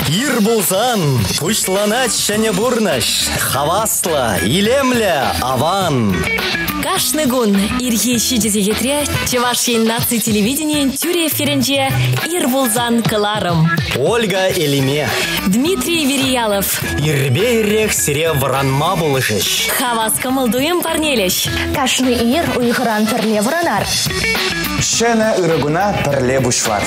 Ир пулсан пуҫланать ҫӗнӗ пурнӑҫ. Хаваслӑ, илемлӗ, аван. Кашни кун ирхи 7 сехетре Чӑваш Ен наци телевиденийӗн тӳрӗ эфирӗнче «Ир пулсан» кӑларӑм. Ольга Элиме. Дмитрий Вериялов. Ирпе ирех сире вӑранма пулӑшӗҫ. Хавас кӑмӑл-туйӑм парнелӗҫ. Кашни ир уйӑхран пӗрле вӑранар. Ҫӗнӗ ырӑ куна пӗрле пуҫлар.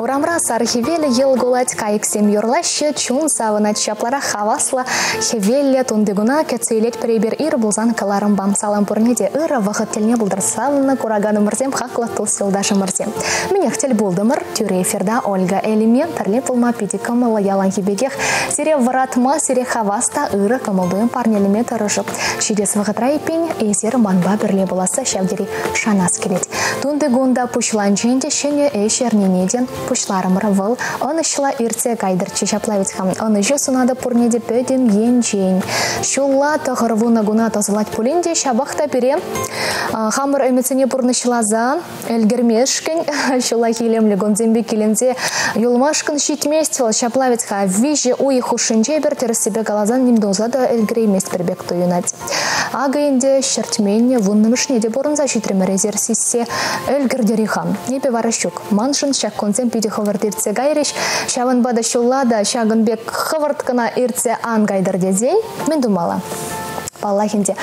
Урамра сар хӗвелӗ йӑл кулать, кайӑксем юрлаҫҫӗ, чун савӑнать. Ҫапларах хаваслӑ хӗвеллӗ тунтикуна кӗтсе илетпӗр эпир ир пулсан кӑларӑмпа. Салам пурне те ырӑ вӑхӑт тӗлне пултӑр. Савӑннӑ кураканӑмӑрсем, хаклӑ тус-юлташӑмӑрсем. Мӗнех тӗл пултӑмӑр. Тӳрӗ эфирта Ольга Элиме пӗрле пулма питӗ кӑмӑллӑ яланхи пекех. Сире вӑратма, сире хавас та ырӑ кӑмӑл-туйӑм парнелеме тӑрӑшӑп. Ҫитес вӑхӑтра эппин эсир манпа пӗрле пуласса ҫав тери шанас килет. Тунти кун та пуҫланчӗ ӗнтӗ ҫӗнӗ ӗҫ эрнине те пуҫларӑмӑр. Вӑл ӑнӑҫлӑ иртсе кайтӑрччӗ ҫапла вӗт-ха. Ӑнӑҫу сунатӑп пурне те пӗтӗм енчен. Ҫулла 90 куна тӑсӑлать пулин те ҫапах та пире хамӑр ӗмӗтсене пурнӑҫласа ӗлкӗрмешкӗн ҫуллахи илемлӗ кунсемпе киленсе юлмашкӑн ҫитмест вӑл. Ҫапла вӗт-ха, 3 уйӑх хушшинче эпир тӗрӗссипе каласан ним туса та ӗлкӗрейместпӗр пек туйӑнать. Акӑ ӗнтӗ ҫӗртмен вуннӑмӗшне те пурӑнса ҫитрӗмӗр эсир сиссе ӗлкӗртӗр-и-ха? Эпӗ вара ҫук. Маншӑн ҫак кунсем питӗ хӑвӑрт иртсе кайрӗҫ. Ҫавӑнпа та ҫулла та ҫакӑн пек хӑвӑрт кӑна иртсе ан кайтӑр тесен мӗн тумалла? Паллах ӗнтӗ,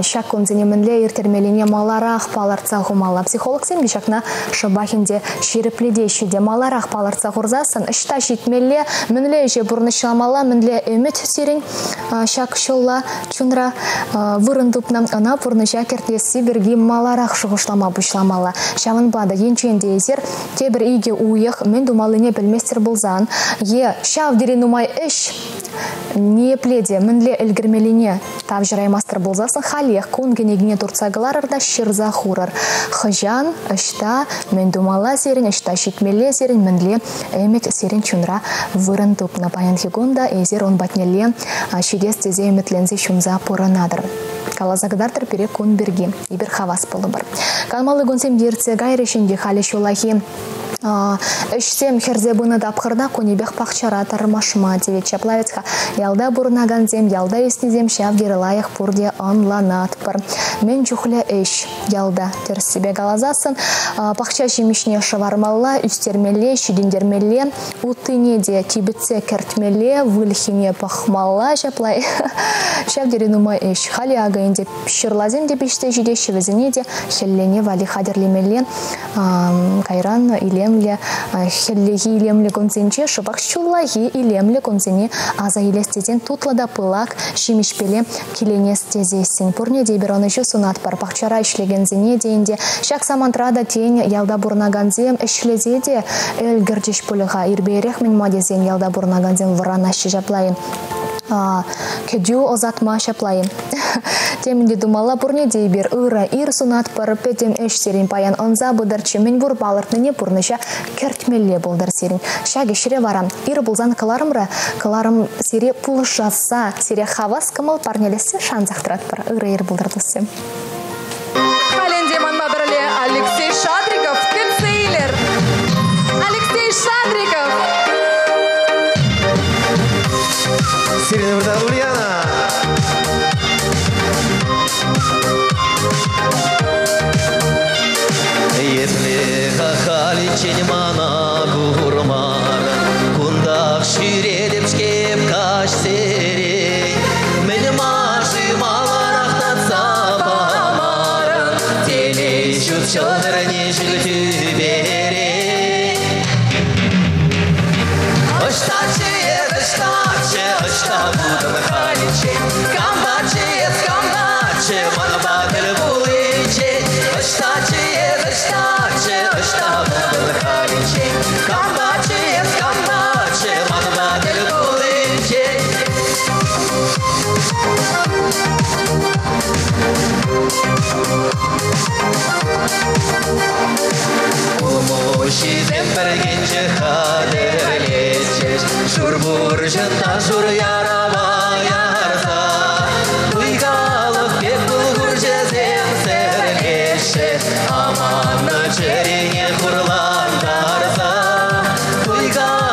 ҫак кунсене мӗнле ирттермеллине маларах палӑртса хумалла. Психологсем те ҫакна шӑпах ӗнтӗ ҫирӗплетеҫҫӗ те. Маларах палӑртса хурсассӑн ӑҫта ҫитмелле, мӗнле ӗҫе пурнӑҫламалла, мӗнле ӗмӗт сирӗн ҫак ҫулла чунра вырӑн тупнӑ, ӑна пурнӑҫа кӗртесси пирки маларах шухӑшлама пуҫламалла. Ҫавӑнпа та енчен те эсир тепӗр 2 уйӑх мӗн тумаллине пӗлместӗр пулсан е ҫав тери нумай ӗҫ ниепле те мӗнле ӗлкӗрмеллине тавҫӑраймастӑр пулсассӑн халех кун кӗнекине туртса кӑларӑр та ҫырса хурӑр. Хӑҫан, ӑҫта, мӗн тумалла сирӗн, ӑҫта ҫитмелле сирӗн, мӗнле ӗмӗт сирӗн чунра вырӑн тупнӑ. Паянхи кун та эсир ун патнелле ҫитес тесе ӗмӗтленсе ҫунса пурӑнатӑр. Каласа кӑтартӑр пире кун пирки. Эпир хавас пулӑпӑр. Канмалли кунсем иртсе кайрӗҫ ӗнтӗ халӗ ҫуллахи ӗҫсем хӗрсе пынӑ тапхӑрта кунӗпех пахчара тӑрмашма тивет. Ҫапла вӗт-ха, ялта пурӑнакансем, ялта ӳснисем ҫав тери лайӑх пурте ӑнланатпӑр. Мӗн чухлӗ ӗҫ ялта тӗрӗссипе каласассӑн, пахча ҫимӗҫне шӑвармалла, ӳстермелле, ҫитӗнтермелле, уттине те типӗтсе кӗртмелле, выльӑххине пӑхмалла ҫапла. Ҫав тери нумай ӗҫ. Халӗ акӑ ӗнтӗ ҫырласем те пиҫсе ҫитеҫҫӗ, вӗсене те хӗллене валли хатӗрлемелле. Кайран илемлӗ, хӗллехи илемлӗ кунсенче шӑпах ҫуллахи илемлӗ кунсене аса илес тесен тутлӑ та пылак ҫимӗҫпеле киленес тесессӗн. Пурне те эпир ӑнӑҫу сунатпӑр. Пахчара ӗҫлекенсене те ӗнтӗ ҫак самантра та тен ялта пурӑнакансем ӗҫлесе те ӗлкӗрчӗҫ пулӗ-ха. Ирпе-ирех мӗн-ма тесен ялта пурӑнакансем вӑранаҫҫӗ ҫапла-и? Кӗтӳ ӑсатма ҫапла-и? Темӗн те тумалла пурне те эпир ырӑ ир сунатпӑр, пӗтӗм ӗҫ сирӗн паян ӑнса пытӑрччӗ, мӗнпур палӑртнине пурнӑҫа кӗртмелле пултӑр сирӗн. Ҫак ӗҫре вара ир пулсан кӑларӑмра кӑларӑм сире пулӑшасса, сире хавас кӑмӑл парнелессе шансах тӑратпӑр. Ырӑ ир пултӑр, туссем. Халь ӗнтӗ манпа пӗрле Алексей Шадриков кӗтсе илер. Алексей Шадриков! Сирен выртан Ульяна! Епле-ха халиччен мана курман, кунтах ҫӳретӗп-ҫке каҫсерен. Мӗн-ма-ши маларах татса памарӑн, телей ҫут ҫӑлтӑрне ҫӳл тӳперен. Ӑҫтаччӗ эс, ӑҫтаччӗ, ӑҫта пултӑн халиччен? Кампаччӗ эс, кампаччӗ, манпа тӗл пуличчен? Ӑҫтаччӗ эс, ӑҫтаччӗ, ӑҫта пултӑн халиччен? Кампаччӗ эс, кампаччӗ, манпа тӗл пуличчен? Улмуҫҫисем пӗркенчӗ хатӗрлетчӗҫ, шур пурҫӑн та шур ярапа ярса. Туйкалӑх пек пыл хурчӗсем сӗрлеҫҫӗ, аманнӑ чӗрене хурлантарса. Туйкалӑх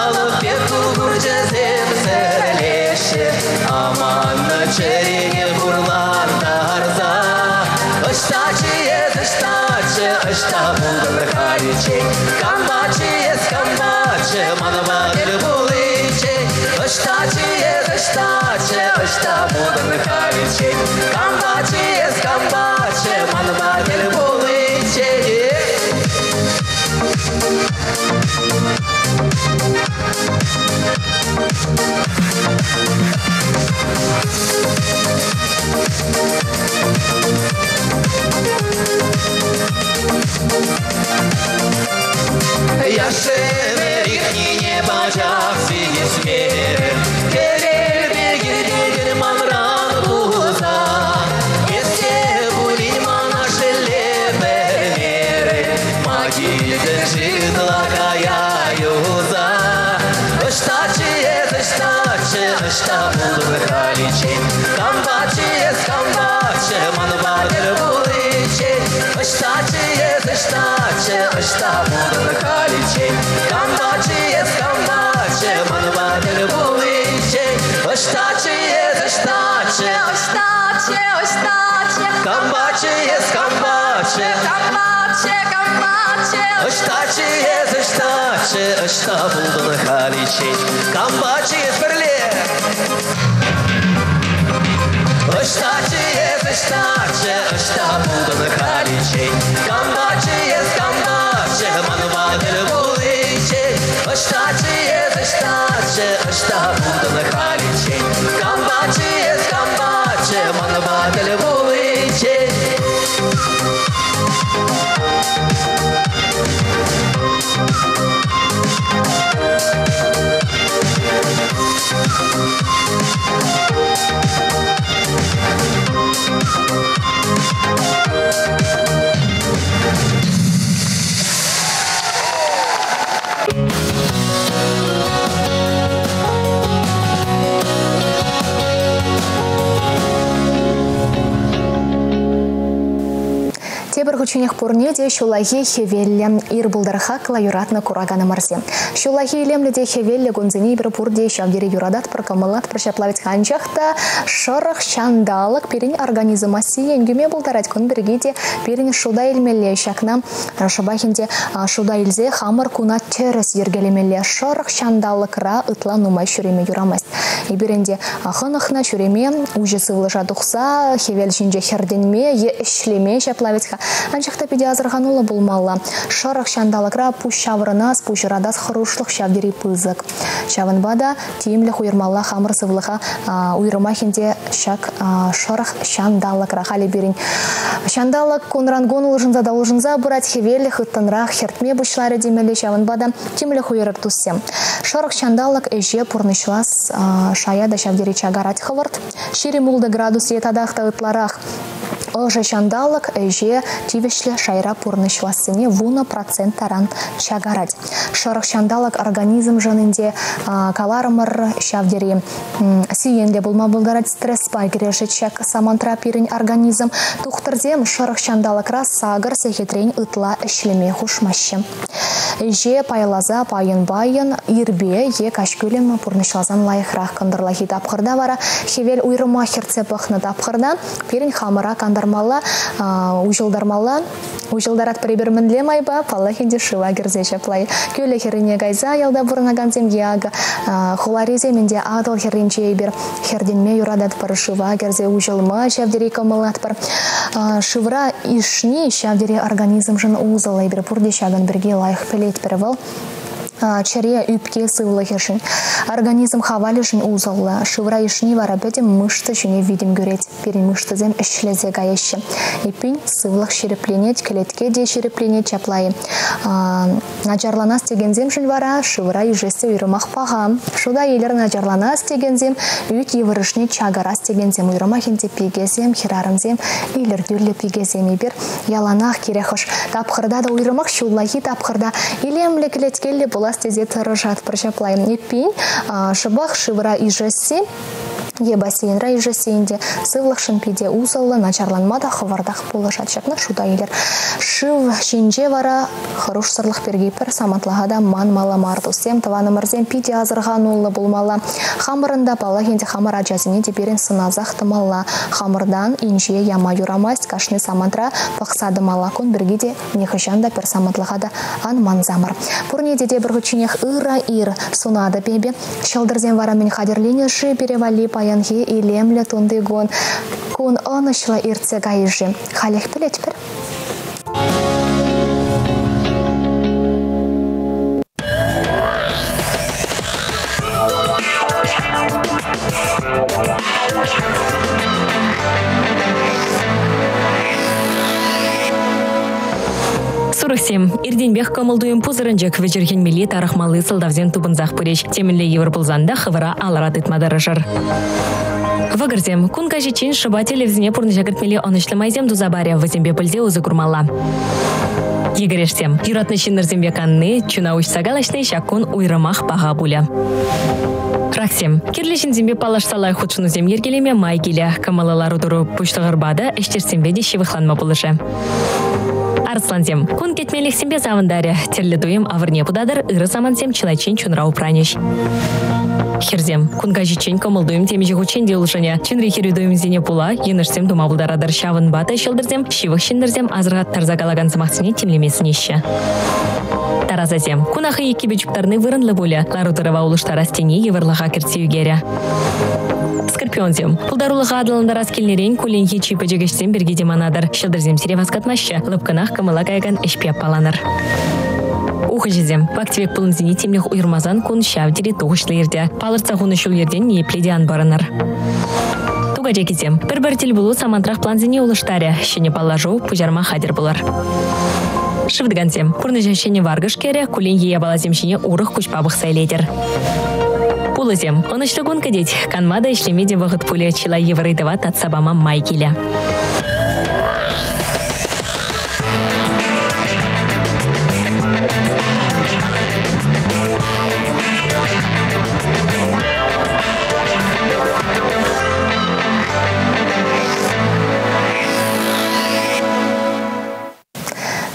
пачах сисмерӗм. Хӗвел пек иртетӗн манран кулса. Эс те пулин мана шелле пӗлмерӗн. Ма килтӗн-ши ытла кая юлса? Ӑҫтаччӗ эс, ӑҫтаччӗ, ӑҫта пултӑн халиччен? Кампаччӗ эс, кампаччӗ, манпа тӗл пуличчен? Ӑҫтаччӗ эс, ӑҫтаччӗ, ӑҫта пултӑн халиччен? Кампаччӗ эс, кампаччӗ, манпа тӗл пуличчен? Ӑҫтаччӗ эс, ӑҫтаччӗ, Ӑҫтаччӗ, ӑҫтаччӗ, кампаччӗ эс, кампаччӗ, кампаччӗ, кампаччӗ, ӑҫтаччӗ эс, ӑҫтаччӗ, ӑҫта пултӑн халиччен? Кампаччӗ эс пӗрле? Ӑҫтаччӗ эс, ӑҫтаччӗ, ӑҫта пултӑн халиччен? Кампаччӗ эс, кампаччӗ, манпа тӗл пуличчен? Ӑҫтаччӗ эс, ӑҫтаччӗ, ӑҫта пултӑн халиччен? Кампаччӗ эс, кампаччӗ, манпа тӗл пуличчен? Тепӗр хутченех пурне те ҫуллахи хӗвеллӗ ир пултӑр хаклӑ юратнӑ кураканӑмӑрсем. Ҫуллахи илемлӗ те хӗвеллӗ кунсене эпир пурте ҫав тери юрататпӑр, кӑмӑллатпӑр ҫапла вӗт. Анчах та шӑрӑх ҫанталӑк пирӗн организма сиен кӳме пултарать. Кун пирки те пирӗн шута илмелле. Ҫакна шӑпах ӗнтӗ шута илсе хамӑр куна тӗрӗс йӗркелемелле. Шӑрӑх ҫанталӑкра ытла нумай ҫӳреме юрамасть. Эпир ӗнтӗ хӑнӑхнӑ ҫӳреме, уҫӑ сывлӑша тухса хӗвел ҫинче хӗртӗнме е ӗҫлеме ҫапла вӗт-ха. Анчах та питӗ асӑрхануллӑ пулмалла. Шӑрӑх ҫанталӑкра пуҫ ҫаврӑнас, пуҫ ыратас хӑрушлӑх ҫав тери пысӑк. Ҫавӑнпа та тимлӗх уйӑрмалла хамӑр сывлӑха уйрӑмах ӗнтӗ ҫак шӑрӑх ҫанталӑкра. Халӗ пирӗн ҫанталӑк кунран-кун улшӑнса та улшӑнса пырать, хӗвел хыттӑнрах хӗртме пуҫларӗ темелле. Ҫавӑнпа та тимлӗх уйӑрӑр, туссем. Шӑрӑх ҫанталӑк ӗҫе пурнӑҫлас шая та ҫав тери чакарать хӑвӑрт. 26 градус е татах та ытларах ӑшӑ ҫанталӑк ӗҫе тивӗҫлӗ шайра пурнӑҫлассине 10% таран чакарать. Шӑрӑх ҫанталӑк организмшӑн ӗнтӗ каларӑмӑр ҫав тери сиенлӗ пулма пултарать. Стреспа кӗрешет ҫак самантра пирӗн организм. Тухтӑрсем шӑрӑх ҫанталӑкра сакӑр сехетрен ытла ӗҫлеме хушмаҫҫӗ. Ӗҫе пайласа пайӑн-пайӑн ирпе е каҫкӳлӗм пурнӑҫласан лайӑхрах. Кӑнтӑрлахи тапхӑрта вара хӗвел уйрӑмах хӗртсе пӑхнӑ тапхӑрта пирӗн хамӑра кантармалла, уҫӑлтармалла. Уҫӑлтаратпӑр эпир мӗнле майпа, паллах ӗнтӗ, шыва кӗрсе ҫапла. Кӳлӗ хӗррине кайса ялта пурӑнакансем е акӑ хуларисем ӗнтӗ Атӑл хӗрринче эпир хӗртӗнме юрататпӑр, шыва кӗрсе уҫӑлма ҫав тери кӑмӑллатпӑр. Шывра ишни ҫав тери организмшӑн усӑллӑ. Эпир пурте ҫакӑн пирки лайӑх пӗлетпӗр. Вӑл чӗре, ӳпке сывлӑхӗшӗн, организм хавалӗшӗн усӑллӑ. Шывра ишни вара пӗтӗм мышца ҫине витӗм кӳрет. Пирӗн мышцӑсем ӗҫлесе каяҫҫӗ. Эппин, сывлӑх ҫирӗпленет, кӗлетке те ҫирӗпленет ҫапла-и. Начарланас текенсемшӗн вара шывра ишесси уйрӑмах паха. Шута илер начарланас текенсем, ӳт йывӑрӑшне чакарас текенсем уйрӑмах ӗнтӗ пикесем, хӗрарӑмсем, илӗртӳллӗ пикесем эпир яланах кирек хӑш тапхӑрта та уйрӑмах ҫуллахи тапхӑрта илемлӗ кӗлеткеллӗ пулас тесе тӑрӑшатпӑр ҫапла. Эппин, шӑпах шывра ишесси е бассейнра ишесси ӗнтӗ сывлӑхшӑн питӗ усӑллӑ, начарланма та хӑвӑртах пулӑшать. Ҫакна шута илер. Шыв ҫинче вара хӑрушсӑрлӑх пирки пӗр самантлӑха та манмалла мар. Туссем, тӑванӑмӑрсем питӗ асӑрхануллӑ пулмалла. Хамӑрӑн та, паллах ӗнтӗ, хамӑр ачасене те пирӗн сӑнасах тӑмалла. Хамӑртан инҫе яма юрамасть, кашни самантра пӑхса тӑмалла. Кун пирки те нихӑҫан та пӗр самантлӑха та ан мансамӑр. Пурне те тепӗр хутченех ырӑ ир сунатӑп эпӗ. Ҫӑлтӑрсем вара мӗн хатӗрленӗ-ши пире валли паянхи илемлӗ тунти кун? Кун ӑнӑҫлӑ иртсе кайӗ-ши? Халех пӗлетпӗр. Раксем, иртенпех кӑмӑл-туйӑм пусӑрӑнчӑк, вӗчӗрхенмелли, тарӑхмалли сӑлтавсем тупӑнсах пырӗҫ. Темӗнле йывӑр пулсан та хӑвӑра алӑра тытма тӑрӑшӑр. Вӑкӑрсем, кун каҫиччен шӑпа тӗллевсене пурнӑҫа кӗртмелли ӑнӑҫлӑ майсем туса парӗ, вӗсемпе пӗлсе усӑ курмалла. Йӗкӗрешсем, юратнӑ ҫыннӑрсемпе канни, чуна уҫса калаҫни ҫак кун уйрӑмах паха пулӗ. Раксем, кирлӗ ҫынсемпе паллашса лайӑх хутшӑнусем йӗркелеме май килӗ. Кӑмӑллӑ лару-тӑру пуҫлӑхӑрпа та, ӗҫтешсемпе те ҫывӑхланма пулӑшӗ. Арӑслансем, кун кӗтменлӗхсемпе савӑнтарӗ. Тӗрлӗ туйӑм авӑрне путатӑр, ырӑ самантсем чылайччен чунра упранӗҫ. Хӗрсем, кун каҫиччен кӑмӑл-туйӑм темиҫе хутчен те улшӑнӗ. Чунри хӗрӳ туйӑмсене пула йӑнӑшсем тума пултаратӑр. Ҫавӑнпа та ҫӑлтӑрсем, ҫывӑх ҫыннӑрсем асӑрхаттарса калакан сӑмахсене тимлеме сӗнеҫҫӗ. Тарасасем, куна хӑй еккипе чуптарни вырӑнлӑ пулӗ. Лару-тӑрӑва улӑштарас тени йывӑрлӑха кӗртсе ӳкерӗ. Скорпионсем, пултарулӑха аталантарас килнӗрен кулленхи чи пӗчӗк ӗҫсем пирки те манатӑр. Ҫӑлтӑрсем сире васкатмаҫҫӗ, лӑпкӑнах кӑмӑла каякан ӗҫпе аппаланӑр. Ухӑҫӑсем, вак-тӗвек пулӑмсене тимлӗх уйӑрмасан кун ҫав тери тухӑҫлӑ иртӗ. Палӑртса хунӑ ҫул-йӗртен ниепле те ан пӑрӑнӑр. Тукачакисем, пӗр-пӗр тӗлпулу самантрах плансене улӑштарӗ. Ҫӗнӗ паллашу пуҫарма хатӗр пулӑр. Шывтӑкансем, пурнӑҫа ҫӗнӗ варкӑш кӗрӗ, кулленхи япаласем ҫине урӑх куҫпа пӑхса илетӗр. Пулӑсем, ӑнӑҫлӑ кун кӗтет. Канма та, ӗҫлеме те вӑхӑт пулӗ. Чылай йывӑр ыйтӑва татса пама май килӗ.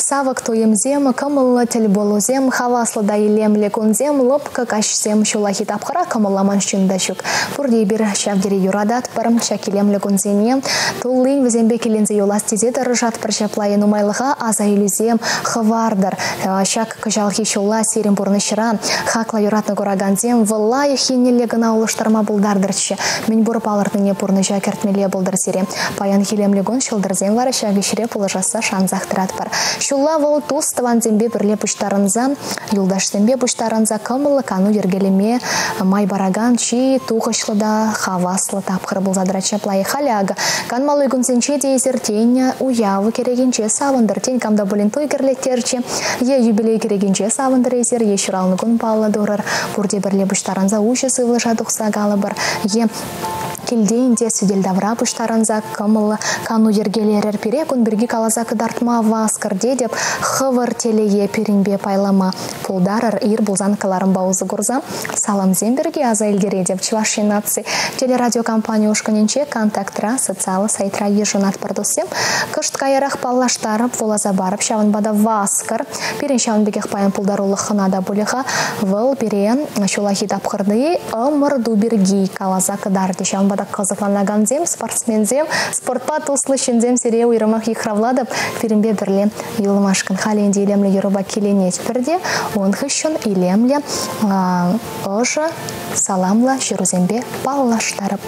Савӑк туйӑмсем, кӑмӑллӑ тӗлпулусем, хаваслӑ та илемлӗ кунсем, лӑпкӑ каҫсем ҫуллахи тапхӑра кӑмӑлламан ҫын та ҫук. Пурте эпир ҫав тери юрататпӑр ҫак илемлӗ кунсене. Туллин вӗсемпе киленсе юлас тесе тӑрӑшатпӑр ҫапла нумайлӑха аса илӳсем хӑвартӑр. Ҫак кӑҫалхи ҫулла сирӗн пурнӑҫра хаклӑ юратнӑ куракансем вӑл лайӑх еннелле кӑна улӑштарма пултартӑрччӗ. Мӗнпур палӑртнине пурнӑҫа кӗртмелле пултӑр сире. Паян илемлӗ кун ҫӑлтӑрсем вара ҫак ӗҫре пулӑшасса шансах тӑратпӑр. Ҫулла вӑл тус тӑвансемпе пӗрле пуҫтарӑнса, юлташсемпе пуҫтарӑнса кӑмӑллӑ кану йӗркелеме май паракан чи тухӑҫлӑ та хаваслӑ тапхӑр пулса тӑрать ҫапла. Халӗ акӑ канмалли кунсенче те эсир тен уяв кӗрекинче савӑнтӑр, тен кам та пулин туй кӗрлеттерчӗ, е юбилей кӗрекинче савӑнтӑр эсир, е ҫуралнӑ кун паллӑ турӑр. Пурте пӗрле пуҫтарӑнса уҫӑ сывлӑша тухса калӑпӑр, е килтен те сӗтел тавра пуҫтарӑнса кӑмӑллӑ кану йӗркелерӗр. Пире кун пирки каласа кӑтартма васкӑр тетӗп, хӑвӑр телее пирӗнпе пайлама пултарӑр. Ир пулсан кӑларӑмпа усӑ курса саламсем пирки аса илтеретӗп. Чӑваш Ен наци телерадиокомпани ушкӑнӗнче Контактра социаллӑ сайтра йышӑнатпӑр туссем. Кӑшт каярах паллаштарӑп, вуласа парӑп, ҫавӑнпа та васкӑр. Пирӗн ҫавӑн пекех паян пултарулӑх хӑна та пулӗ-ха. Вӑл пире ҫуллахи тапхӑрти ӑмӑрту пирки каласа кӑтартӗ. Ҫавӑнпа та кӑсӑкланакансем, спортсменсем, спортпа туслӑ ҫынсем сире уйрӑмах йыхравлатӑп. Пирӗнпе пӗрле юлмашкӑн халӗ ӗнтӗ илемлӗ юрӑпа киленетпӗр те, ун хыҫҫӑн илемлӗ, ӑшӑ, саламлӑ ҫырусемпе паллаштарӑп.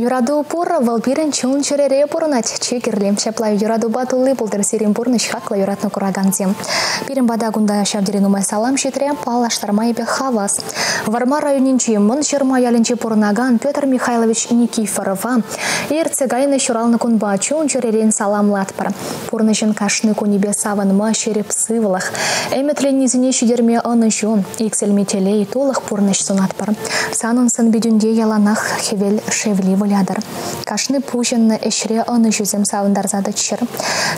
Юрату пур, вӑл пирӗн чун-чӗрере пурӑнать. Чи кирли. Ҫапла юратупа тулли пултӑр сирӗн пурнӑҫ хаклӑ юратнӑ куракансем. Пирӗн пата кунта ҫав тери нумай салам ҫитрӗ, паллаштарма эпӗ хавас. Вӑрмар районӗнчи Мӑн Ҫырма ялӗнче пурӑнакан Петр Михайлович Никифорова иртсе кайнӑ ҫуралнӑ кунпа чун-чӗререн саламлатпӑр. Пурнӑҫӑн кашни кунӗпе савӑнма ҫирӗп сывлӑх, ӗмӗтленнисене ҫитерме ӑнӑҫу, иксӗлми телей, тулӑх пурнӑҫ сунатпӑр. Санӑн сӑн-питӳнте яланах хӗвел шевли вылятӑр. Кашни пуҫӑннӑ ӗҫре ӑнӑҫусем савӑнтарса тӑччӑр.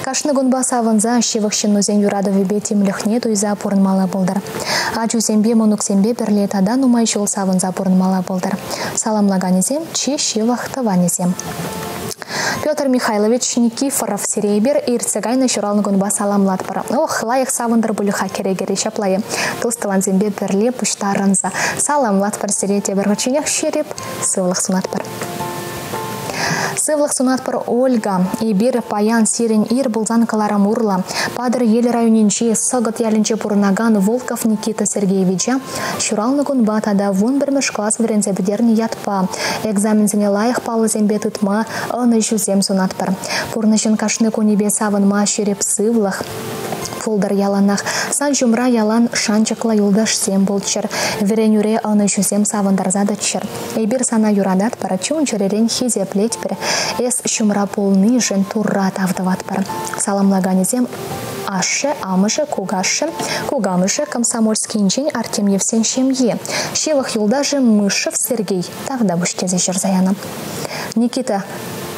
Кашни кунпа савӑнса ҫывӑх ҫыннусен юратӑвӗпе тимлӗхне туйса пурӑнмалла пултӑр. Ачусемпе, мӑнуксемпе пӗрле тата нумай ҫул савӑнса пурӑнмалла пултӑр. Саламлаканӗсем чи ҫывӑх тӑванӗсем. Петр Михайлович Никифоров сире эпир иртсе кайнӑ ҫуралнӑ кунпа саламлатпӑр. Ох, лайӑх савӑнтӑр пуль-ха кӗрекере ҫапла-и. Тус-тӑвансемпе пӗрле пуҫтарӑнса саламлатпӑр сире тепӗр хутченех ҫирӗп сывлӑх сунатпӑр. Сывлӑх сунатпӑр, Ольга. Эпир паян сирӗн ир пулсан кӑларӑм урлӑ Патӑрьел районӗнчи Сӑкӑт ялӗнче пурӑнакан Волков Никита Сергеевича ҫуралнӑ кунпа тата 11-мӗш класс вӗренсе пӗтернӗ ятпа экзаменсене лайӑх паллӑсемпе тытма ӑнӑҫусем сунатпӑр. Пурнӑҫӑн кашни кунӗпе савӑнма ҫирӗп сывлӑх пултӑр яланах. Сан ҫумра ялан шанчӑклӑ юлташсем пулччӑр. Вӗренӳре ӑнӑҫусем савӑнтарса тӑччӑр. Эпир сана юрататпӑр, чун-чӗререн хисеплетпӗр. Эс ҫумра пулнишӗн Турра тав тӑватпӑр. Саламлаканӗсем ашшӗ, амӑшӗ, кукашшӗ, кукамӑшӗ Комсомольскинчен Артемьевсен ҫемйи, ҫывӑх юлташӗ Мышев Сергей тавтапуҫ тесе ҫырса янӑ. Никита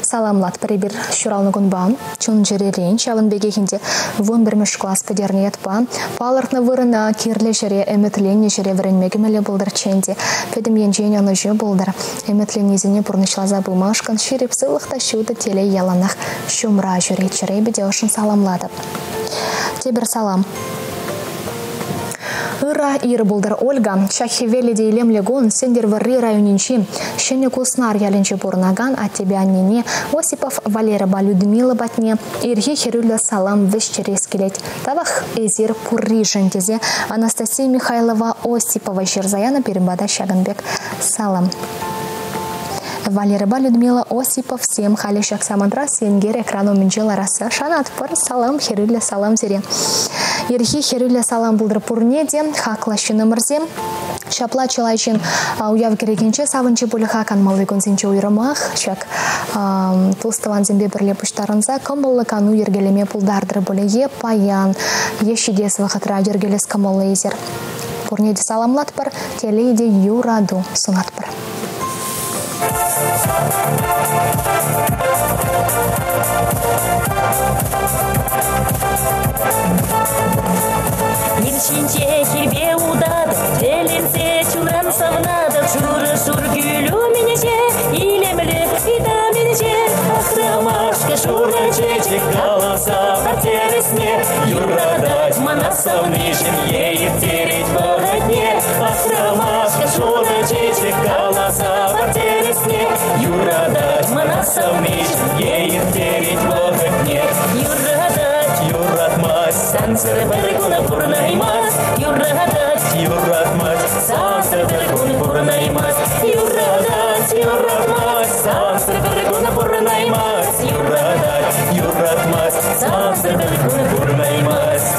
саламлатпӑр эпир ҫуралнӑ кунпа, чун-чӗререн, ҫавӑн пекех ӗнтӗ 11-мӗш класс пӗтернӗ ятпа палӑртнӑ вырӑна кирлӗ ҫӗре, ӗмӗтленнӗ ҫӗре вӗренме кӗмелле пултӑрччӗ ӗнтӗ. Пӗтӗм енчен ӑнӑҫу пултӑр. Ӗмӗтленнисене пурнӑҫласа пымашкӑн ҫирӗп сывлӑх та ҫутӑ телей яланах ҫумра ҫӳреччӗр. Эпӗ те ӑшшӑн саламлатӑп. Тепӗр салам. Ыра ир пултӑр, Ольга. Ҫак хӗвеллӗ те илемлӗ кун Сӗнтӗрвӑрри районӗнчи Ҫӗнӗ Куснар ялӗнче пурӑнакан аттепе аннене Осипов Валерӑпа Людмила патне ирхи хӗрӳллӗ салам вӗҫтерес килет. Тавах эсир пурришӗн тесе Анастасия Михайлова Осипова ҫырса янӑ пирӗн пата ҫакӑн пек салам. Валерӑпа Людмила Осиповсем халӗ ҫак самантра сенкер экран умӗнче ларасса шанатпӑр. Салам, хӗрӳллӗ салам сире. Ирхи хӗрӳллӗ салам пултӑр пурне те, хаклӑ ҫыннӑмӑрсем. Ҫапла чылай ҫын уяв кӗрекинче савӑнчӗ пуль-ха канмалли кунсенче уйрӑмах ҫак тус-тӑвансемпе пӗрле пуҫтарӑнса кӑмӑллӑ кану йӗркелеме пултартӑр пулӗ е паян, е ҫитес вӑхӑтра йӗркелес кӑмӑллӑ эсир. Пурне те саламлатпӑр, телей те юрату сунатпӑр. Ир ҫинче хирпе утатӑп, тӗлӗнсе чунран савнатӑп. Шурӑ-шур кӳл умӗнче, илемлӗ витаминче. Ах, ромашка, шурӑ чечек, каласа пар тӗрӗсне. Юратать мана савнишӗн, е ирттерет вӑхӑтне. Ах, ромашка, шурӑ чечек, каласа пар тӗрӗсне. Юратать мана савнишӗн, е ирттерет вӑхӑтне. Юратать, юратмасть, сансӑр пӗр кун пурӑнаймасть. Юратать, юратмасть, сансӑр пӗр кун пурӑнаймасть. Юратать, юратмасть, сансӑр пӗр кун пурӑнаймасть. Юратать, юратмасть, сансӑр пӗр кун пурӑнаймасть.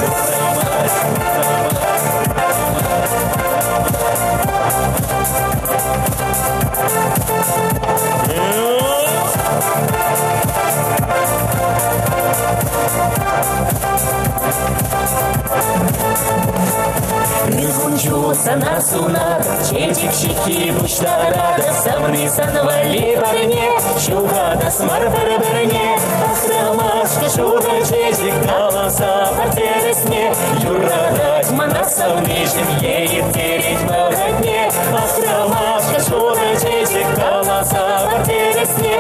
Кунчу сана сунатӑп, чечек ҫыххи пуҫтаратӑп, савни сан валли парне, ҫухатас мар пӗр-пӗрне. Ах, ромашка, шурӑ чечек, каласа пар тӗрӗсне. Юратать мана савнишӗн, е ирттерет вӑхӑтне. Ах, ромашка, шурӑ чечек, каласа пар тӗрӗсне.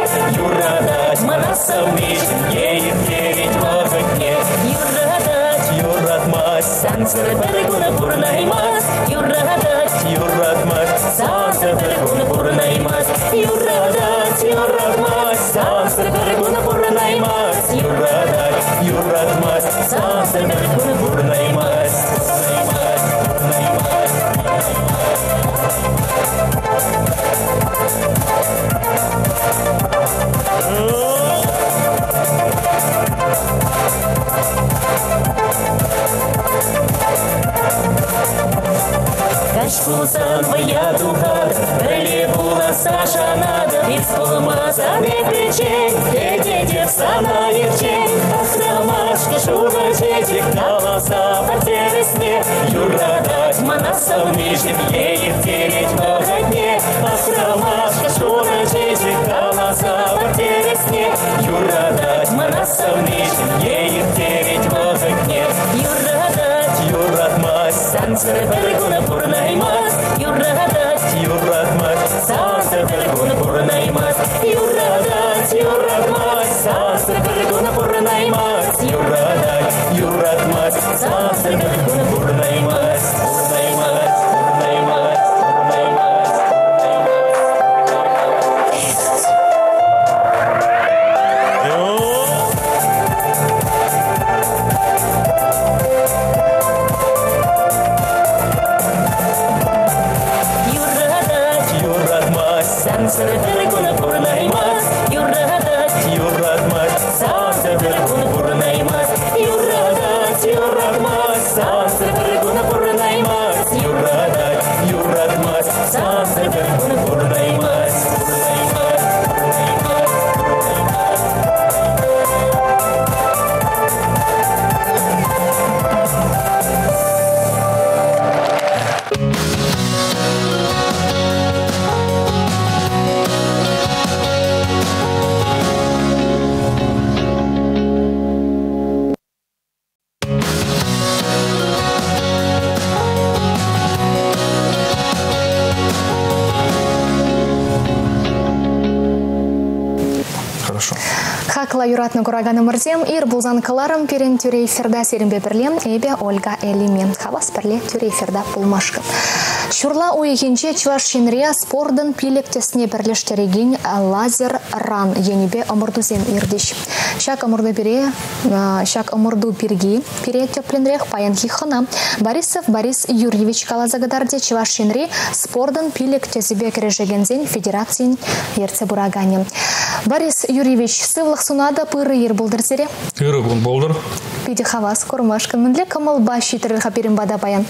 Юратать мана савнишӗн, е ирттерет вӑхӑтне. Юратать, юратмасть, сансӑр пӗр кун пурӑнаймасть. Юратать, юратмасть, сансӑр пӗр кун пурӑнаймасть. Юратать, юратмасть, сансӑр пӗр кун пурӑнаймасть. Юратать, юратмасть, сансӑр пӗр кун пурӑнаймасть. Пурӑнаймасть, пурӑнаймасть. Пуласса шанатӑп, эс пулмасан эп пӗччен, кӗтетӗп сана ирччен. Ах, ромашка, шурӑ чечек, каласа пар тӗрӗсне, юратать мана савниҫӗм е ирттерет вӑхӑтне. Ах, ромашка, шурӑ чечек, каласа пар тӗрӗсне, юратать мана савниҫӗм е ирттерет вӑхӑтне. Юратать, юратмасть, сансӑр пӗр кун пурӑнаймасть, юратать, юратмасть, сансӑр пӗр кун пурӑнаймасть, юратать, юратмасть, сансӑр пӗр кун пурӑнаймасть, юратать, юратмасть, сансӑр пӗр кун пурӑнаймасть, пурӑнаймасть, пурӑнаймасть, пурӑнаймасть, пурӑнаймасть. Юратать, юратмасть, сансӑр пӗр кун пурӑнаймасть, юратать, юратмасть, сансӑр пӗр кун пурӑнаймасть, юратать, юратмасть, сансӑр пӗр кун пурӑнаймасть, юратать, юратмасть, сансӑр пӗр кун пурӑнаймасть, пурӑнаймасть, пурӑнаймасть, пурӑнаймасть. Хорошо. Хакла юратнӑ кураканӑмӑрсем, ир пулсан кӑларӑм пирӗн тӳре эфирта сирӗнпе пӗрле эпӗ Ольга Элиме. Хавас пӗрле тӳре эфирта пулмашкӑн. Ҫурла уйӑхӗнче Чӑваш Енре спортӑн пилӗк тӗсне пӗрлештерекен лазер ран енӗпе ӑмӑртусем иртӗҫ. Ҫак ӑмӑрту пире, ҫак ӑмӑрту пирки пире тӗплӗнрех паянхи хӑна Борисов Борис Юрьевич каласа кӑтартӗ. Чӑваш Енри спортӑн пилӗк тӗсӗпе кӗрешекенсен федерацийӗн ертсе пыраканӗ. Борис Юрьевич, сывлӑх сунатӑп, ырӑ ир пултӑр сире. Ырӑ кун пултӑр. Питӗ хавас курмашкӑн. Мӗнле кӑмӑлпа ҫитрӗр-ха пирӗн пата паян?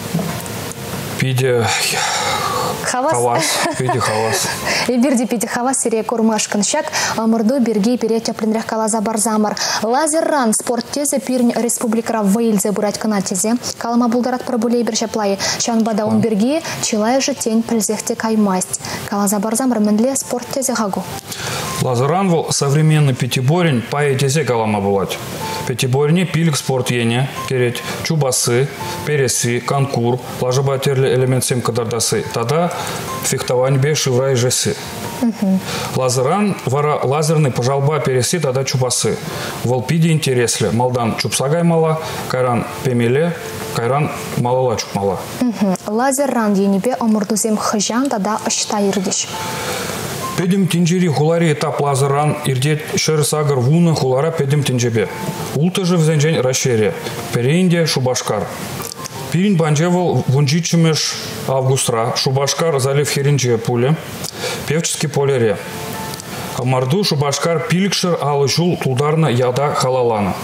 Питӗ хавас. Хавас, питӗ хавас. Эпир те питӗ хавас сире курмашкӑн. Ҫак ӑмӑрту пирки пире тӗплӗнрех каласа парсамӑр. Лазерран спорт тӗсӗ пирӗн республикӑра вӑй илсе пырать кӑна тесе калама пултаратпӑр пулӗ эпир ҫапла-и. Ҫавӑнпа та ун пирки чылайӑшӗ тен пӗлсех те каймасть. Каласа парсамӑр, мӗнле спорт тӗсӗ-ха ку? Лазерран вӑл современный пятиборен пайӗ тесе калама пулать. Пятиборне пилӗк спорт енӗ кӗрет. Чупасси, пересси, конкур, лашапа тӗрлӗ элементсем кӑтартасси тата фехтованипе шывра ишесси. Лазерран вара лазерный пӑшалпа пересси тата чупасси. Вӑл питӗ интереслӗ. Малтан чупса каймалла, кайран пемелле, кайран малалла чупмалла. Лазерран енӗпе ӑмӑртусем хӑҫан тата ӑҫта иртӗҫ? Пӗтӗм тӗнчери хулари этап лазерран иртет 180 хулара пӗтӗм тӗнчепе. Улттӑшӗ вӗсенчен Раҫҫейре, пӗрин те Шупашкар. Пирӗн панче вӑл 17 августра Шупашкар залив хӗрринче пулӗ, Певческий полере. Ӑмӑрту Шупашкар пилӗкшер алӑ ҫул тултарнӑ ята халалланӑ.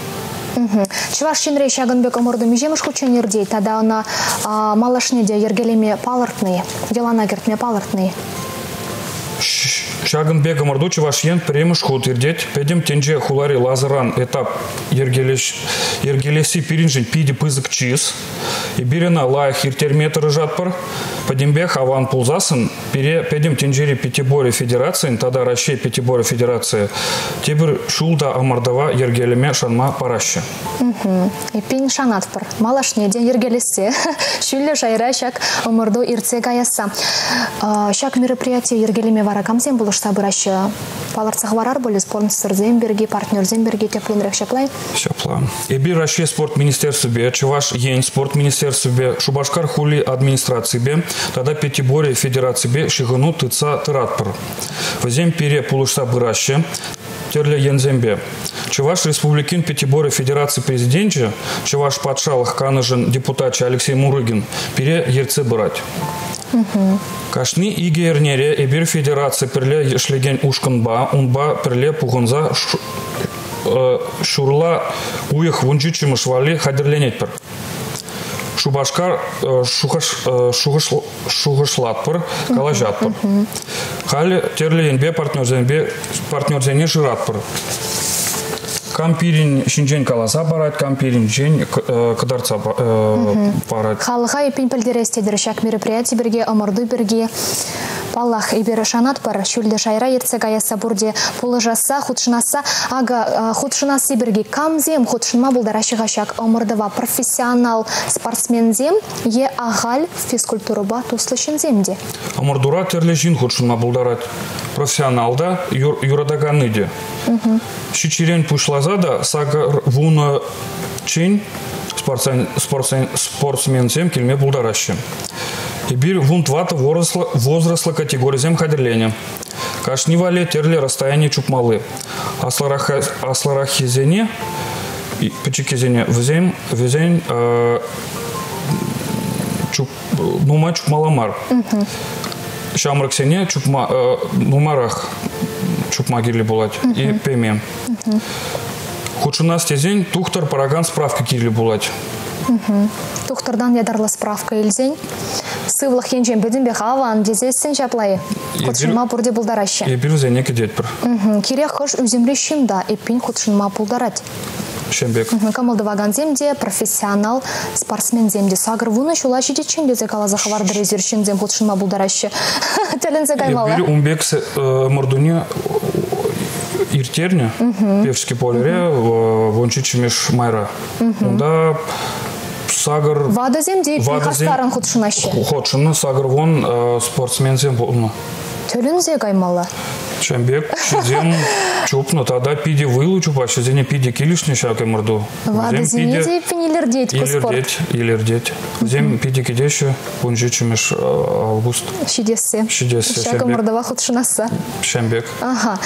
Чӑваш Енре ҫакӑн пек ӑмӑрту миҫемӗш хутчен иртет тата ӑна малашне те йӗркелеме палӑртнӑ-и, йӑлана кӗртме палӑртнӑ-и? Ҫакӑн пек ӑмӑрту Чӑваш Ен пӗрремӗш хут иртет. Пӗтӗм тӗнче хулари лазерран этап йӗркелесси пирӗншӗн питӗ пысӑк чыс. Эпир ӑна лайӑх ирттерме тӑрӑшатпӑр. Пӗтӗмпех аван пулсассӑн пире пӗтӗм тӗнчери пятиборье федерацийӗн тата Раҫҫей пятиборье федерацийӗ тепӗр ҫул та ӑмӑртӑва йӗркелеме шанма параҫҫӗ. Эппин шанатпӑр. Малашне те йӗркелессе, ҫӳллӗ шайра ҫак ӑмӑрту иртсе каясса. Ҫак мероприятие йӗркелеме вара камсем пулӑшса пыраҫҫӗ? Палӑртса хӑварар пулӗ спонсорсем пирки, партнерсем пирки тӗплӗнрех ҫапла-и? Ҫапла. Эпир Раҫҫей спорт министерствипе, Чӑваш Ен спорт министерствипе, Шупашкар хули администрацийӗпе тата Пятиборье федераципе ҫыхӑну тытса тӑратпӑр. Вӗсем пире пулӑшса пыраҫҫӗ тӗрлӗ енсемпе. Чӑваш Республикин Пятиборье федераци президенчӗ, Чӑваш патшалӑх канашӗн депутачӗ Алексей Мурыгин пире ертсе пырать. Кашни икӗ эрнере эпир федераци пӗрле ӗҫлекен ушкӑнпа, унпа пӗрле пухӑнса ҫурла уйӑх 17-мӗш валли хатӗрленетпӗр. Шупашкар шухӑшлатпӑр, калаҫатпӑр. Халӗ тӗрлӗ енпе партнерсемпе партнерсене шыратпӑр. Кам пирӗн ҫинчен каласа парать, кам пирӗнчен кӑтартса парать. Халӑха эппин пӗлтерес тетӗр ҫак мероприяти пирки, ӑмӑрту пирки. Паллах, эпир шанатпӑр, ҫӳллӗ шайра ертсе каясса пурте пулӑшасса, хутшӑнасса. Акӑ, хутшӑнасси пирки камсем хутшӑнма пултараҫҫӗ-ха ҫак ӑмӑртӑва? Профессионал спортсменсем е ахаль физкультурӑпа туслӑ ҫынсем те? Ӑмӑртура тӗрлӗ ҫын хутшӑнма пултарать. Профессионал та, юратаканни те. Ҫиччӗрен пуҫласа та 80-ччен спортсменсем килме пултараҫҫӗ. Эпир 14 возрастлӑ категорисем хатӗрленӗ. Кашни валли тӗрлӗ расстояние чупмалли. Аслӑраххисене, пӗчӗккисене вӗсем вӗсен нумай чупмалла мар. Ҫамрӑксене чупма нумайрах чупма кирлӗ пулать и пеме. Хутшӑнас тесен тухтӑр паракан справка кирлӗ пулать. Тухтӑртан ятарлӑ справка илсен сывлӑх енчен пӗтӗмпех аван тесессӗн ҫапла-и? Хутшӑнма пурте пултараҫҫӗ. Эпир вӗсене кӗтетпӗр. Кирек хӑш ӳсӗмри ҫын та эппин хутшӑнма пултарать. Ҫемпек. Кӑмӑл тӑвакансем те, профессионал спортсменсем те 80 ҫула ҫитиччен тесе каласа хӑвартӑр эсир ҫынсем хутшӑнма пултараҫҫӗ. Тӗлӗнсе каймалла. Эпир ун пек ӑмӑртуне ирттернӗ Певческий полере 17-мӗш майра. Унта сакӑр... Ватӑсем те хастаррӑн хутшӑнаҫҫӗ. Хутшӑннӑ 80 спортсменсем пулнӑ. Тӗлӗнсе каймалла. Ҫемпек ҫынсем чупнӑ тата питӗ вӑйлӑ чупаҫҫӗ. Вӗсене питӗ килӗшнӗ ҫак ӑмӑрту. Ватӑсене те илӗртет ку спорт. Илӗртет, илӗртет. Вӗсем питӗ кӗтеҫҫӗ 17-мӗш август. Ҫитессе. Ҫитессе. Ҫак ӑмӑртӑва хутшӑнасса. Ҫемпек. Аха.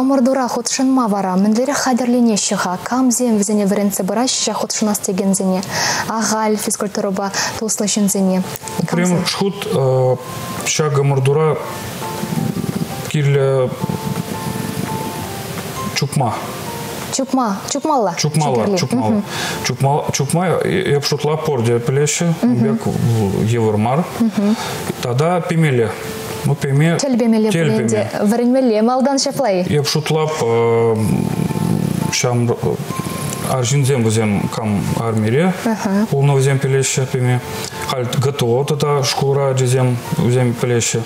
Ӑмӑртура хутшӑнма вара мӗнлерех хатӗрленеҫҫӗ-ха? Камсем вӗсене вӗрентсе пыраҫҫӗ ҫак хутшӑнас текенсене? Ахаль физкультурӑпа туслӑ ҫынсене. Пӗрремӗш хут ҫак ӑмӑртура кирлӗ чупма. Чупма, чупмалла. Чупмалла, чупмалла. Чупма, чупма эп шутлап пурте пӗлеҫҫӗ, пек йывӑр мар. Тата пемелле. Ну, пеме... Тӗл пемелле пулин те, вӗренмелле малтан ҫапла-и? Эп шутлап, ҫам арҫынсем вӗсем кам армире пулнӑ вӗсем пӗлеҫҫӗ пеме. Халь ГТО тата шкулра ачасем вӗсем пӗлеҫҫӗ.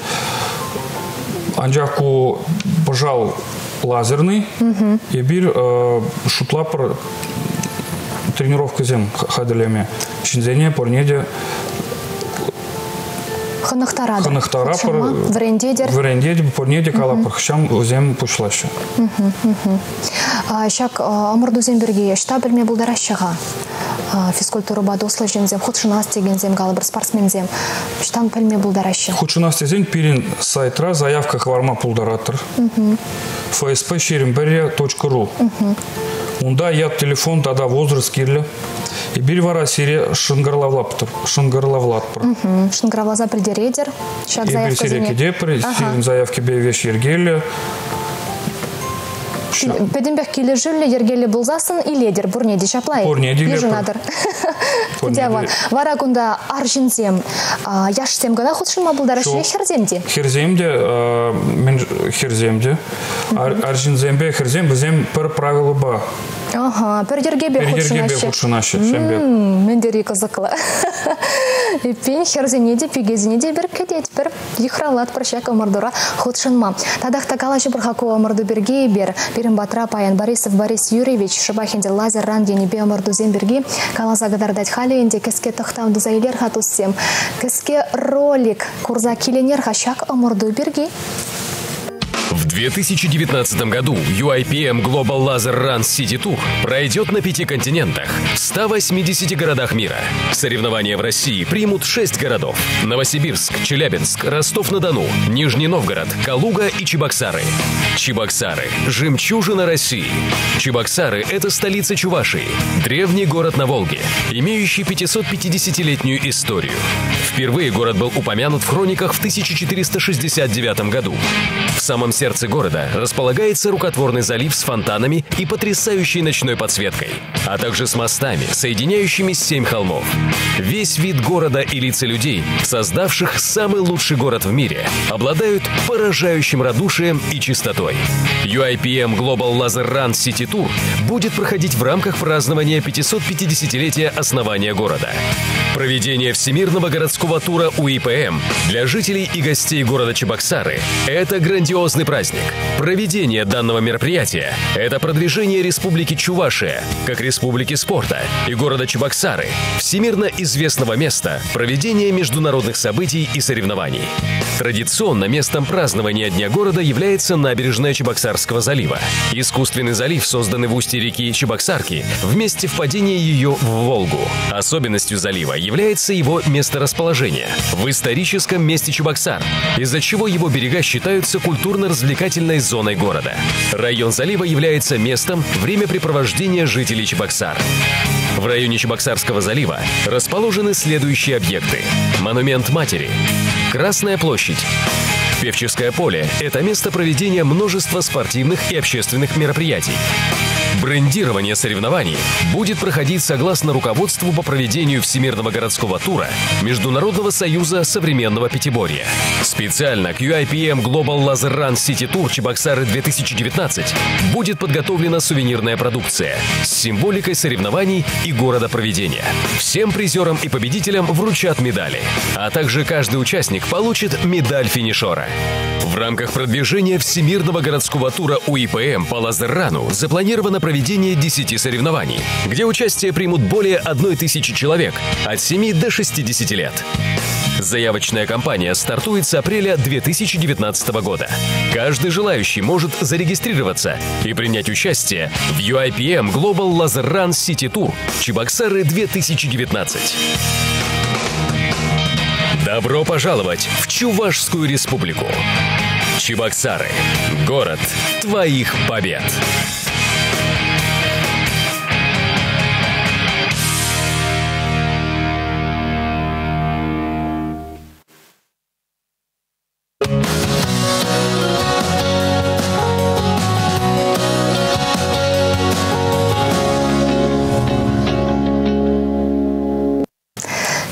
Анчах ку пӑшал лазерный. Эпир шутлапӑр тренировкӑсем хатӗрлеме. Ҫынсене пурне те хӑнӑхтаратӑр. Хӑнӑхтарапӑр. Вӗрентетӗр. Вӗрентетӗп, пурне те калапӑр. Хӑҫан вӗсем пуҫлаҫҫӗ. Ҫак ӑмӑртусем пирки ӑҫта пӗлме пултараҫҫӗ-ха? Физкультурӑпа туслӑ ҫынсем, хутшӑнас текенсем, калӑпӑр, спортсменсем ӑҫтан пӗлме пултараҫҫӗ? Хутшӑнас тесен пирӗн сайтра заявка хӑварма пултаратӑр. fsp21.ru. Унта ят, телефон тата возраст кирлӗ. Эпир вара сире шӑнкӑрлавлатпӑр. Шӑнкӑравласа пӗлтеретӗр ҫак заявкӑсене. Эпир сире кӗтепӗр, сирӗн заявкипе веҫ йӗркеллӗ. Пӗтӗмпех килӗшӳллӗ, йӗркеллӗ пулсассӑн илетӗр пурне те ҫапла-и? Пурне те Йышӑнатӑр. Вара кунта арҫынсем, яшсем кӑна хутшӑнма пултараҫҫӗ, хӗрсем те? Хӗрсем те, хӗрсем те. Арҫынсемпе хӗрсем вӗсем пӗр правилӑпа. Ага, пӗр йӗркепе хутшӑнаҫҫӗ. Пӗр йӗркепе хутшӑнаҫҫӗ, ҫемпе. Мӗн тери кӑсӑклӑ. Эппин, хӗрсене те, пикесене те пӗр кӗтетпӗр. Йыхравлатпӑр ҫак ӑмӑртура хутшӑнма. Татах та калаҫӑпӑр-ха ку ӑмӑрту пирки эпир. Пирӗн патра паян Борисов Борис Юрьевич шӑпах ӗнтӗ лазерран енӗпе ӑмӑртусем пирки каласа кӑтартать. Халӗ ӗнтӗ кӗске тӑхтав туса илер-ха, туссем. Кӗске ролик курса киленер-ха ҫак ӑмӑрту пирки. В 2019 году UIPM Global Laser Run City Tour пройдет на пяти континентах, в 180 городах мира. Соревнования в России примут 6 городов: Новосибирск, Челябинск, Ростов-на-Дону, Нижний Новгород, Калуга и Чебоксары. Чебоксары – жемчужина России. Чебоксары – это столица Чувашии, древний город на Волге, имеющий 550-летнюю историю. Впервые город был упомянут в хрониках в 1469 году. В самом сердце сердце города располагается рукотворный залив с фонтанами и потрясающей ночной подсветкой, а также с мостами, соединяющими семь холмов. Весь вид города и лица людей, создавших самый лучший город в мире, обладают поражающим радушием и чистотой. UIPM Global Laser Run City Tour будет проходить в рамках празднования 550-летия основания города. Проведение Всемирного городского тура УИПМ для жителей и гостей города Чебоксары – это грандиозный праздник. Проведение данного мероприятия – это продвижение Республики Чувашия как республики спорта и города Чебоксары, всемирно известного места проведения международных событий и соревнований. Традиционно местом празднования Дня города является набережная Чебоксарского залива. Искусственный залив, созданный в устье реки Чебоксарки, в месте впадения ее в Волгу. Особенностью залива является его месторасположение в историческом месте Чебоксар, из-за чего его берега считаются культурно-развлекательной зоной города. Район залива является местом времяпрепровождения жителей Чебоксар. В районе Чебоксарского залива расположены следующие объекты. Монумент матери, Красная площадь, Певческое поле – это место проведения множества спортивных и общественных мероприятий. Брендирование соревнований будет проходить согласно руководству по проведению Всемирного городского тура Международного союза современного пятиборья. Специально к UIPM Global Laser Run City Tour Чебоксары 2019 будет подготовлена сувенирная продукция с символикой соревнований и города проведения. Всем призерам и победителям вручат медали, а также каждый участник получит медаль финишера. В рамках продвижения Всемирного городского тура УИПМ по Лазеррану запланировано проведение 10 соревнований, где участие примут более 1000 человек от 7 до 60 лет. Заявочная кампания стартует с апреля 2019 года. Каждый желающий может зарегистрироваться и принять участие в UIPM Global Laser Run City Tour Чебоксары 2019. Добро пожаловать в Чувашскую республику. Чебоксары. Город твоих побед.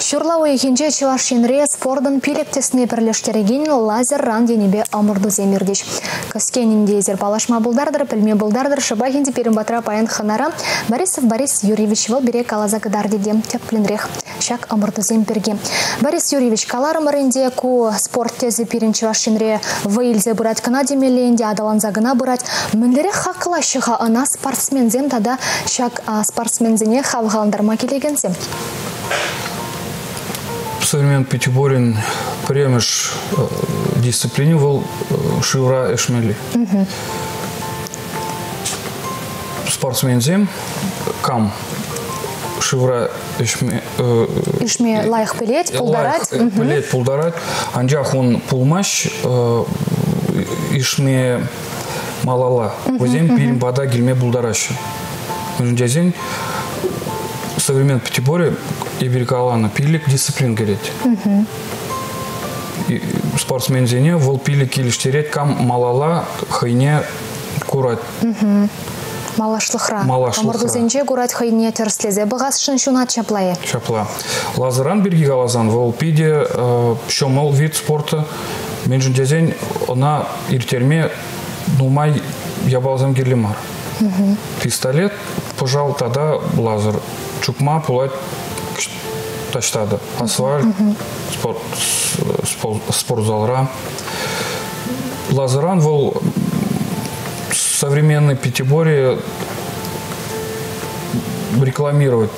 Ҫурла уйӑхӗнче Чӑваш Енре спортӑн пилӗк тӗсне пӗрлештерекен лазер ран енӗпе ӑмӑртусем иртӗҫ. Кӗскен ӗнтӗ эсир паллашма пултартӑр, пӗлме пултартӑр. Шӑпах ӗнтӗ пирӗн патра паян хӑнара Борисов Борис Юрьевич вӑл пире каласа кӑтартӗ те тӗплӗнрех ҫак ӑмӑртусем пирки. Борис Юрьевич, каларӑмӑр ӗнтӗ, ку спорт тӗсӗ пирӗн Чӑваш Енре вӑй илсе пырать кӑна темелле ӗнтӗ, аталанса кӑна пырать. Мӗнлерех хаклаҫҫӗ-ха ӑна спортсменсем тата ҫак спортсменсене хавхалантарма килекенсем? Современный пятиборен пӗрремӗш дисциплини вӑл шывра ӗшмелли. Спортсменсем кам шывра ӗшме Ишме лайӑх пӗлет, пултарать. Пӗлет, пултарать. Анчах ун пулмасть ишме малалла. Вӗсем пирӗн пата килме пултараҫҫӗ. Мӗншӗн тесен современный пятиборье эпир каланӑ пилӗк дисциплин кӗрет. Спортсменсене вӑл пилӗк килӗштерет, кам малалла хӑйне курать. Малашлӑхра. Малашлӑхра. Ӑмӑртусенче курать хӑйне тӗрӗслесе пӑхасшӑн ҫунать ҫапла-и? Ҫапла. Лазеран пирки каласан, вӑл питӗ ҫӑмӑл вид спорта. Мӗншӗн тесен ӑна ирттерме нумай япаласем кирлӗ мар. Пистолет, пӑшал тата лазер. Чупма пулать таҫта та. Асфальт, спортзалра. Лазеран вӑл современный пятиборье рекламировать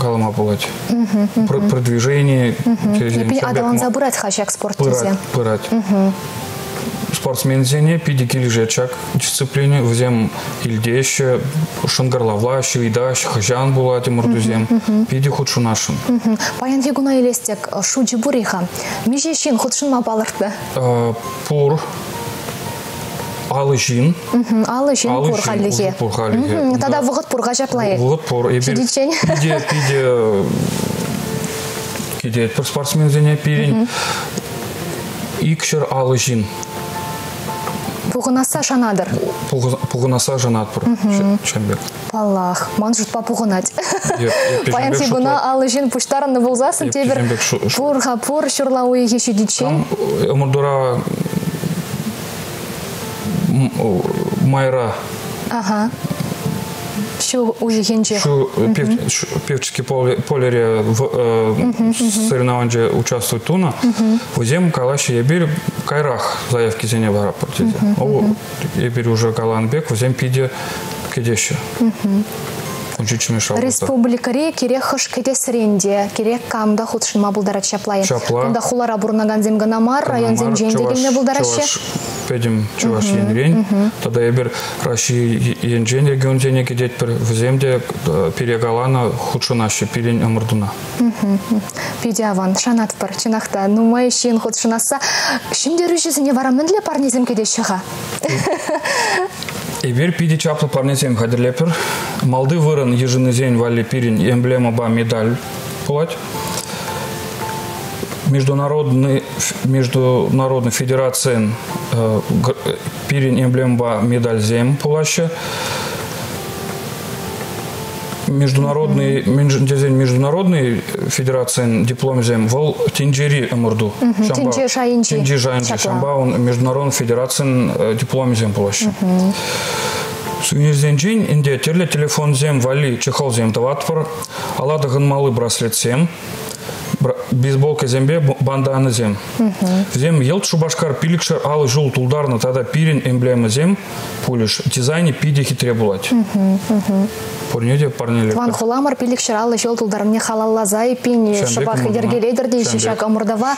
калама пулать. Продвижение. Аталанса пырать-ха ҫак спорт тесе. Пырать. Спортсменсене питӗ килӗшет ҫак дисциплина. Вӗсем илтеҫҫӗ, шӑнкӑрлавлаҫҫӗ, ыйтаҫҫӗ, хӑҫан пулать ӑмӑртусем. Питӗ хутшӑнасшӑн. Паянхи куна илес тек шучӗ пур-и-ха? Миҫе ҫын хутшӑнма палӑртнӑ? Пур. Алӑ ҫын. Алӑ ҫын пур хальлӗхе. Пур хальлӗхе. Тата вӑхӑт пур-ха ҫапла-и? Вӑхӑт пур. Эпир Ҫитиччен. питӗ кӗтетпӗр спортсменсене пирӗн. 200 алӑ ҫын. Пухӑнасса шанатӑр? Пухӑнасса шанатпӑр, ҫавӑн пек. Паллах, ман шутпа пухӑнать. Паянхи куна 50 ҫын пуҫтарӑннӑ пулсассӑн тепӗр пур-ха пур ҫурла уйӑхӗ ҫитиччен. Ӑмӑртура майра. Ага. Ҫу уйӑхӗнче. Ҫу певческий полере соревнованинче участвовать тунӑ. Вӗсем калаҫҫӗ, эпир кайрах заявкисене паратпӑр тесе. Эпир уже каланӑ пек, вӗсем питӗ кӗтеҫҫӗ. Республикӑри кирек хӑш кӗтесрен те, кирек кам та хутшӑнма пултарать ҫапла. Ҫапла. Кунта хулара пурӑнакансем кӑна мар, районсенчен те килме пултараҫҫӗ. Пӗтӗм Чӑваш Енрен. Тата эпир Раҫҫей енчен регионсене кӗтетпӗр. Вӗсем те пире каланӑ хутшӑнаҫҫӗ пирӗн ӑмӑртуна. Питӗ аван, шанатпӑр. Чӑнах та, нумай ҫын хутшӑнасса. Ҫӗнтерӳҫӗсене вара мӗнле парнесем кӗтеҫҫӗ-ха? Эпир питӗ чаплӑ парнесем хатӗрлетпӗр. Малти вырӑн йышӑннисен валли пирӗн эмблемӑпа медаль пулать. Международный федерацийӗн пирӗн эмблемӑпа медальсем пулаҫҫӗ. Международный, тесен международный федерацийӗн дипломӗсем вӑл тӗнчери ӑмӑрту. Тӗнче шайӗнчи. Тӗнче шайӗнчи. Ҫавӑнпа ун международный федерацин дипломӗсем пулаҫҫӗ. Сувенирсенчен ӗнтӗ тӗрлӗ телефонсем валли чехолсем тӑватпӑр, ала тӑхӑнмалли браслетсем, бейсболкӑсемпе банданӑсем. Вӗсем йӑлт Шупашкар 550 ҫул тултарнӑ тата пирӗн эмблемӑсем пулӗҫ. Дизайнӗ питӗ хитре пулать. Пурне те парнелетпӗр. Тӑван хуламӑр 550 ҫул тултарнине халалласа эппин шӑпах йӗркелетӗр теҫҫӗ ҫак ӑмӑртӑва.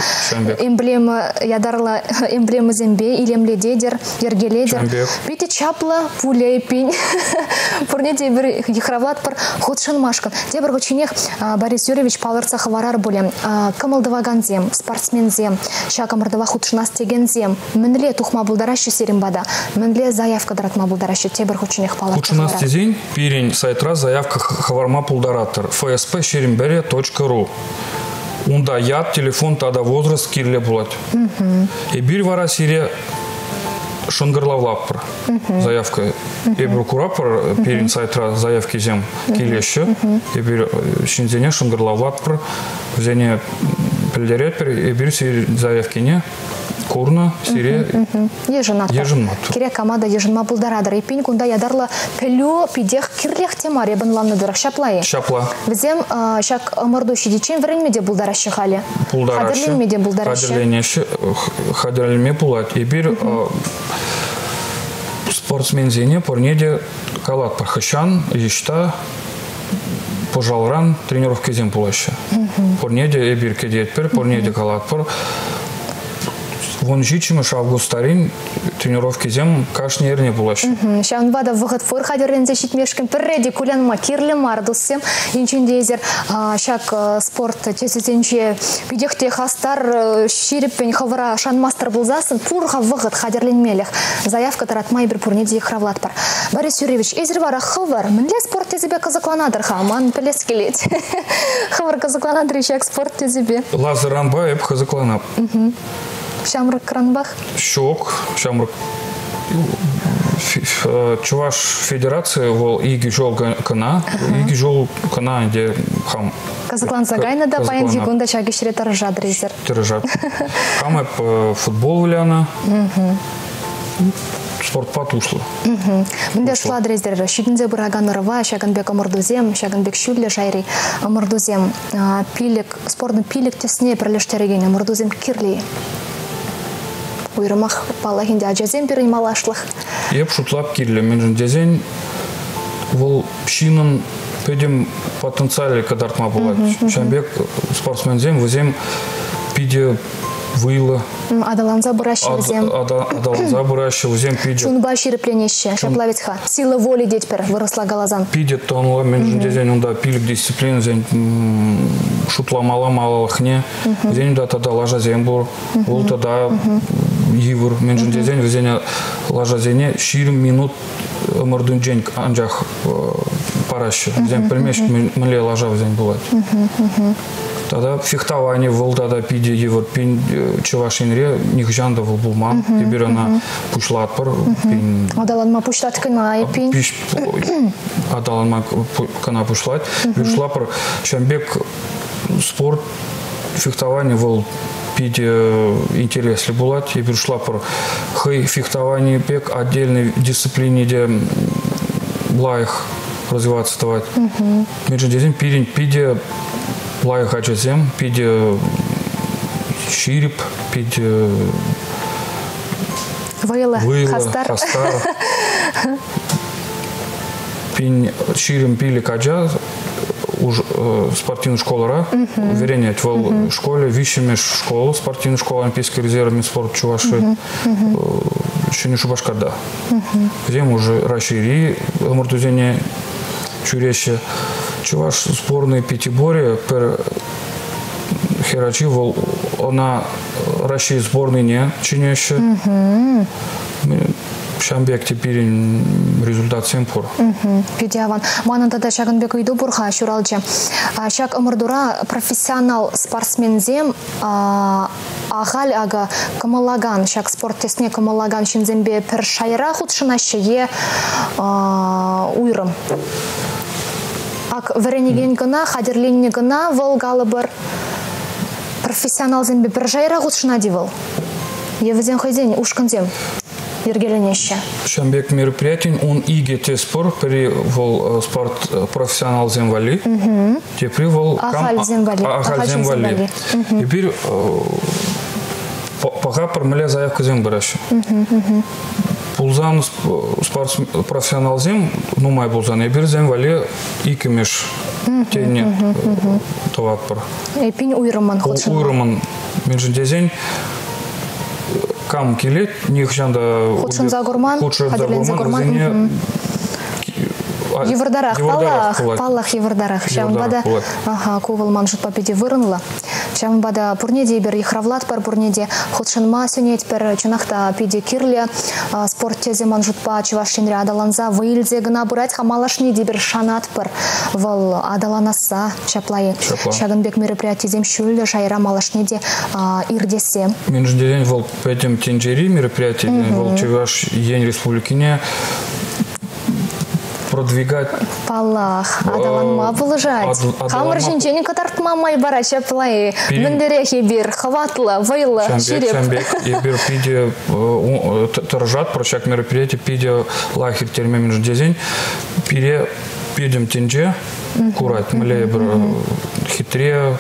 Эмблема ятарлӑ эмблемӑсемпе илемлететӗр, йӗркелетӗр. Питӗ чаплӑ пулӗ эппин. Пурне те эпир йыхравлатпӑр хутшӑнмашкӑн. Тепӗр хутченех Борис Юрьевич палӑртса хӑварар пулӗ. Кӑмӑл тӑвакансем, спортсменсем, ҫак ӑмӑртӑва хутшӑнас текенсем мӗнле тухма пултараҫҫӗ сирӗн пата? Мӗнле заявка тӑратма пултараҫҫӗ? Тепӗр хутченех палӑртса Хутшӑнас тесен пирӗн сайтра заявка хӑварма пултаратӑр. fsp21.ru Унта ят, телефон тата возраст кирлӗ пулать. Эпир вара сире шӑнкӑрлавлатпӑр. Заявка. Эпир куратпӑр, пирӗн сайтра заявкисем килеҫҫӗ. Эпир ҫынсене шӑнкӑрлавлатпӑр, вӗсене пӗлтеретпӗр. Эпир заявкине курнӑ, сире йышӑнатпӑр. Йышӑнматпӑр. Кирек кама та йышӑнма пултаратӑр. Эппин кунта ятарлӑ пӗлӳ питех кирлех те мар, эп ӑнланнӑ тӑрӑх. Ҫапла-и? Ҫапла. Вӗсем ҫак ӑмӑрту ҫитиччен вӗренме те пултараҫҫӗ халӗ. Пултараҫҫӗ. Хатӗрленме те пултараҫҫӗ. Хатӗрленеҫҫӗ. Хатӗрленме пулать. Эпир спортсменсене пурне те калатпӑр. Хӑҫан, ӑҫта пӑшалран тренировкӑсем пулаҫҫӗ. Пурне те эпир кӗтетпӗр, пурне те калатпӑр. 17 августарин тренировкисем кашни эрне пулаҫҫӗ. Ҫавӑнпа та вӑхӑт пур хатӗрленсе ҫитмешкӗн пӗрре те кулянма кирлӗ мар, туссем. Енчен те эсир ҫак спорт тӗсӗсенче питех те хастар, ҫирӗппӗн хӑвӑра шанмастӑр пулсассӑн пур-ха вӑхӑт хатӗрленмелӗх. Заявка тӑратма эпир пурне те йыхравлатпӑр. Борис Юрьевич, эсир вара хӑвӑр мӗнле спорт тӗсӗпе кӑсӑкланатӑр-ха? Ман пӗлес килет. Хӑвӑр кӑсӑкланатӑр-и ҫак спорт тӗсӗпе? Лазеранпа эп кӑсӑкланап. Ҫамрӑкранпах? Ҫук, ҫамрӑк. Чӑваш Федерацийӗ вӑл 2 ҫул кӑна, 2 ҫул кӑна ӗнтӗ хам. Кӑсӑкланса кайнӑ та паянхи кун та ҫак ӗҫре тӑрӑшатӑр эсир. Тӑрӑшап. Хам эп футбол вылянӑ. Спортпа туслӑ. Мӗнле шутлатӑр эсир, ҫитӗнсе пыракан ӑрӑва ҫакӑн пек ӑмӑртусем, ҫакӑн пек ҫӳллӗ шайри ӑмӑртусем, пилӗк, спортӑн пилӗк тӗсне пӗрлештерекен ӑмӑртусем кирлӗ-и? Уйрӑмах, паллах ӗнтӗ, ачасем пирӗн малашлӑх. Эп шутлап кирлӗ, мӗншӗн тесен вӑл ҫыннӑн пӗтӗм потенциалӗ кӑтартма пулать. Ҫавӑн пек спортсменсем вӗсем питӗ вӑйлӑ. Аталанса пыраҫҫӗ вӗсем. Аталанса пыраҫҫӗ вӗсем питӗ. Чунпа ҫирӗпленеҫҫӗ. Ҫапла вӗт-ха. Сила воли тетпӗр вырӑсла каласан. Питӗ тӑнлӑ, мӗншӗн тесен унта пилӗк дисциплинӑсен шутламалла малалӑхне. Вӗсен унта тата лашасем пур. Вӑл тата йывӑр. Мӗншӗн тесен вӗсене лашасене 20 минут ӑмӑртунчен анчах параҫҫӗ. Вӗсем пӗлмеҫ мӗнле лаша вӗсен пулать. Тата фехтовани вӑл тата питӗ йывӑр. Пин Чӑваш Енре нихӑҫан та вӑл пулман. Эпир ӑна пуҫлатпӑр. Аталанма пуҫлать кӑна эппин. Аталанма кӑна пуҫлать. Пуҫлапӑр. Ҫавӑн пек спорт фехтовани вӑл питӗ интереслӗ пулать. Эпир шутлатпӑр, хӑй фехтовани пек отдельной дисциплине те лайӑх развиваться тӑвать. Мӗншӗн тесен пирӗн питӗ лайӑх ачасем, питӗ ҫирӗп, питӗ вӑйлӑ, хастар. 1025 ача спортивный школара вӗренет. Вӑл школе виҫҫӗмӗш школа, спортивная школа Олимпийский резерв спорт Чуваши Ҫӗнӗ Шупашкарта. Вӗсем уже Раҫҫейри ӑмӑртусене ҫӳреҫҫӗ. Чӑваш сборной пятиборье пӗр хӗрачи вӑл ӑна Раҫҫей сборныйне чӗнеҫҫӗ. Ҫавӑн пек те пирӗн результатсем пур. Питӗ аван. Манӑн тата ҫакӑн пек ыйту пур-ха ҫуралчӗ. Ҫак ӑмӑртура профессионал спортсменсем ахаль акӑ кӑмӑллакан, ҫак спорт тӗсне кӑмӑллакан ҫынсемпе пӗр шайра хутшӑнаҫҫӗ е уйрӑм? Ак вӗренекен кӑна, хатӗрленнӗ кӑна вӑл калӑпӑр профессионалсемпе пӗр шайра хутшӑнать-и вӑл? Е вӗсен хӑйсен ушкӑнсем йӗркеленеҫҫӗ? Ҫавӑн пек мероприятин ун икӗ тӗс пур. Пӗри вӑл спорт профессионалсем валли, тепри вӑл ахальсем валли. Ахальсем валли. Эпир пӑхатпӑр, мӗнле заявкӑсем пыраҫҫӗ. Пулсан спорт профессионалсем нумай пулсан эпир валли иккӗмӗш тенӗ тӑватпӑр. Эпин уйрӑммӑн хутшӑнма. Уйрӑммӑн. Мӗншӗн тесен кам килет, нихӑҫан та хутшӑнса курман, хатӗрленсе курман. Йывӑртарах, паллах, паллах йывӑртарах. Ҫавӑнпа та аха, ку вӑл ман шутпа питӗ вырӑнлӑ. Ҫавӑнпа та пурне те эпир йыхравлатпӑр, пурне те хутшӑнма сӗнетпӗр. Чӑнах та питӗ кирлӗ спорт тесе ман шутпа Чӑваш Енре аталанса вӑй илсе кӑна пырать-ха, малашне те эпир шанатпӑр. Вӑл аталанасса ҫапла-и? Ҫакӑн пек мероприятисем ҫӳллӗ шайра малашне те иртессе. Мӗншӗн тесен вӑл пӗтӗм тӗнчери мероприяти, вӑл Чӑваш Ен Республикине продвигать. Паллах, аталанма пулӑшать. Хамӑр ҫинчен кӑтартма май парать ҫапла-и? Мӗнлерех эпир хӑватлӑ, вӑйлӑ, ҫирӗп. Ҫавӑн пек эпир питӗ тӑрӑшатпӑр ҫак мероприятие питӗ лайӑх ирттерме мӗншӗн тесен пире пӗтӗм тӗнче курать. Мӗнле эпир хитре,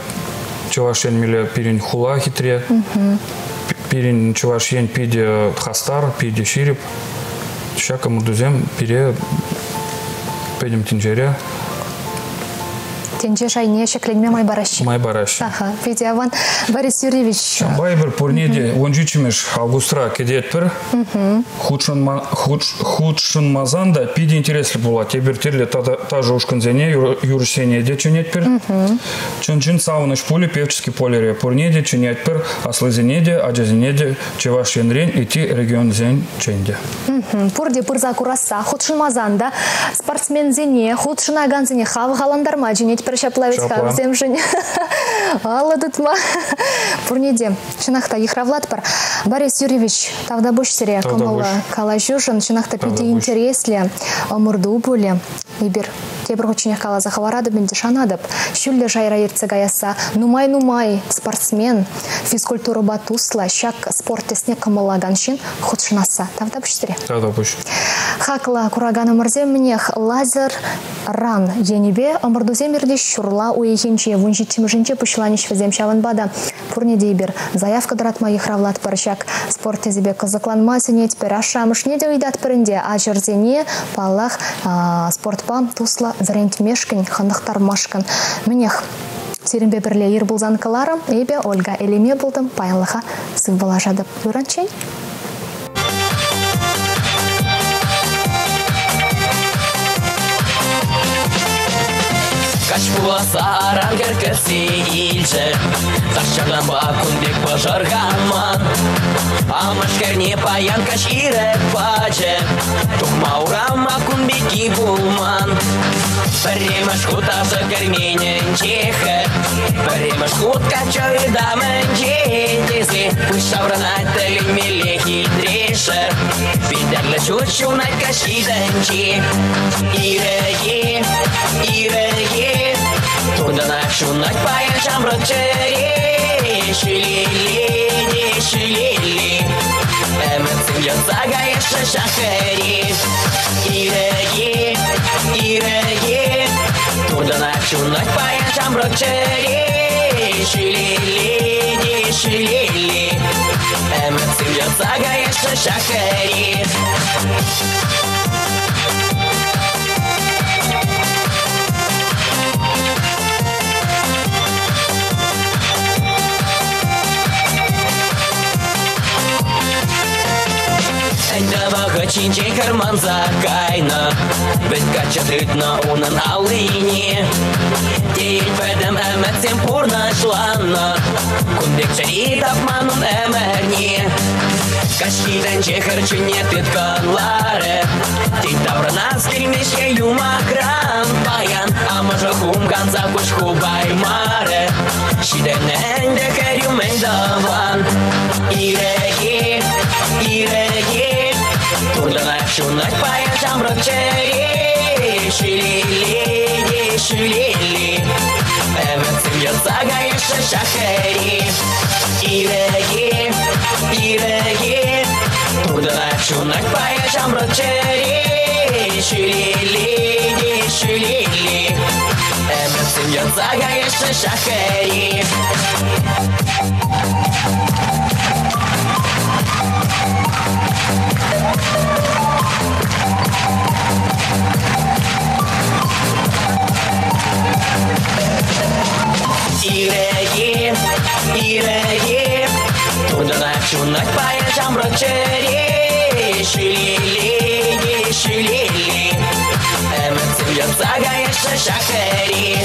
Чӑваш Ен мӗнле пирӗн хула хитре, пирӗн Чӑваш Ен питӗ хастар, питӗ ҫирӗп. Ҫак ӑмӑртусем пире пӗтӗм тӗнчере тӗнче шайне ҫӗкленме май параҫҫӗ. Май параҫҫӗ. Аха, питӗ аван. Борис Юрьевич. Ҫавӑнпа эпир пурне те 17 августра кӗтетпӗр. Хутшӑнмасан та питӗ интереслӗ пулать. Эпир тӗрлӗ ташӑ ушкӑнсене, юрӑҫсене те чӗнетпӗр. Чӑн-чӑн савӑнӑҫ пулӗ певческий полере. Пурне те чӗнетпӗр, аслисене те, ачасене те Чӑваш Енрен ытти регионсенчен те. Пурте пырса курасса хутшӑнмасан та спортсменсене, хутшӑнакансене хавхалантарма чӗнетпӗр ҫапла вӗт-ха вӗсемшӗн. Алӑ тытма пурне те чӑнах та йыхравлатпӑр. Борис Юрьевич, тавтапуҫ сире кӑмӑллӑ калаҫушӑн. Чӑнах та питӗ интереслӗ ӑмӑрту пулӗ. Эпир тепӗр хутченех каласа хӑваратӑп ӗнтӗ, шанатӑп. Ҫӳллӗ шайра иртсе каясса нумай-нумай спортсмен физкультурӑпа туслӑ ҫак спорт тӗсне кӑмӑллакан ҫын хутшӑнасса. Тавтапуҫ сире. Тавтапуҫ. Хаклӑ кураканӑмӑрсем, мӗнех, лазер ран енӗпе ӑмӑртусем иртӗҫ ҫурла уйӑхӗнче, 17-мӗшӗнче пуҫланӗҫ вӗсем. Ҫавӑнпа та пурне те эпир заявка тӑратма йыхравлатпӑр. Ҫак спорт тӗсӗпе кӑсӑкланма сӗнетпӗр. Ашшӗ-амӑшне те ыйтатпӑр ӗнтӗ. Ачӑрсене, паллах, спортпа туслӑ вӗрентмешкӗн, хӑнӑхтармашкӑн. Мӗнех, сирӗнпе пӗрле ир пулсан кӑларӑм. Эпӗ Ольга Элеме пултӑм. Паянлӑха сывпуллашатӑп. Ыранччен. Каҫ пуласса аран кӗр кӗтсе илчӗ. Тахҫантанпа кун пек пӑшӑрханман. Амӑш хӗрне паян каҫ ирӗк пачӗ. Тухма урама кун пекки пулман. Пӗрремӗш хут ашӑ керменӗнче хӗр, Пӗрремӗш хут каччӑ ытамӗнче тесе пуҫ ҫаврӑнать тӗлӗнмелле хитре шӗр. Питӗрлӗ ҫут ҫунать каҫхи тӗнче. Ирӗке, ирӗке, туртӑнать ҫунать паян ҫамрӑк чӗре. Ҫӳлелле те ҫӳлелле, ӗмӗтсем йӑтса каяҫҫӗ ҫак хӗре. Ирӗке, ирӗке, туртӑнать ҫунать паян ҫамрӑк чӗре. Ҫӳлелле те ҫӳлелле, ӗмӗтсем йӑтса каяҫҫӗ ҫак хӗре. Ӗнтӗ вӑхӑт ҫинчен хӗр кайнӑ, вӗт каччӑ тытнӑ унӑн аллине. Тейӗн пӗтӗм ӗмӗтсем пурнӑҫланнӑ, кун пек чӗри тапман ун ӗмӗрне. Каҫхи тӗнче хӗр чунне тыткӑнларӗ, тет таврӑнас килмест-ҫке юмахран. Паян амӑшӗ хумханса куҫ хупаймарӗ, ҫитӗннӗ ӗнтӗ хӗрӳ мӗн тӑван. Ирӗке, ирӗке, туртӑнать ҫунать паян ҫамрӑк чӗре. Ҫӳлелле те ҫӳлелле, ӗмӗтсем йӑтса каяҫҫӗ ҫак хӗре. Ирӗке, ирӗке, туртӑнать ҫунать паян ҫамрӑк чӗре. Ҫӳлелле те ҫӳлелле, ӗмӗтсем йӑтса каяҫҫӗ ҫак хӗре. Ирӗке, ирӗке, туртӑнать ҫунать паян ҫамрӑк чӗре. Ҫӳлелле те ҫӳлелле, ӗмӗтсем йӑтса каяҫҫӗ ҫак хӗре.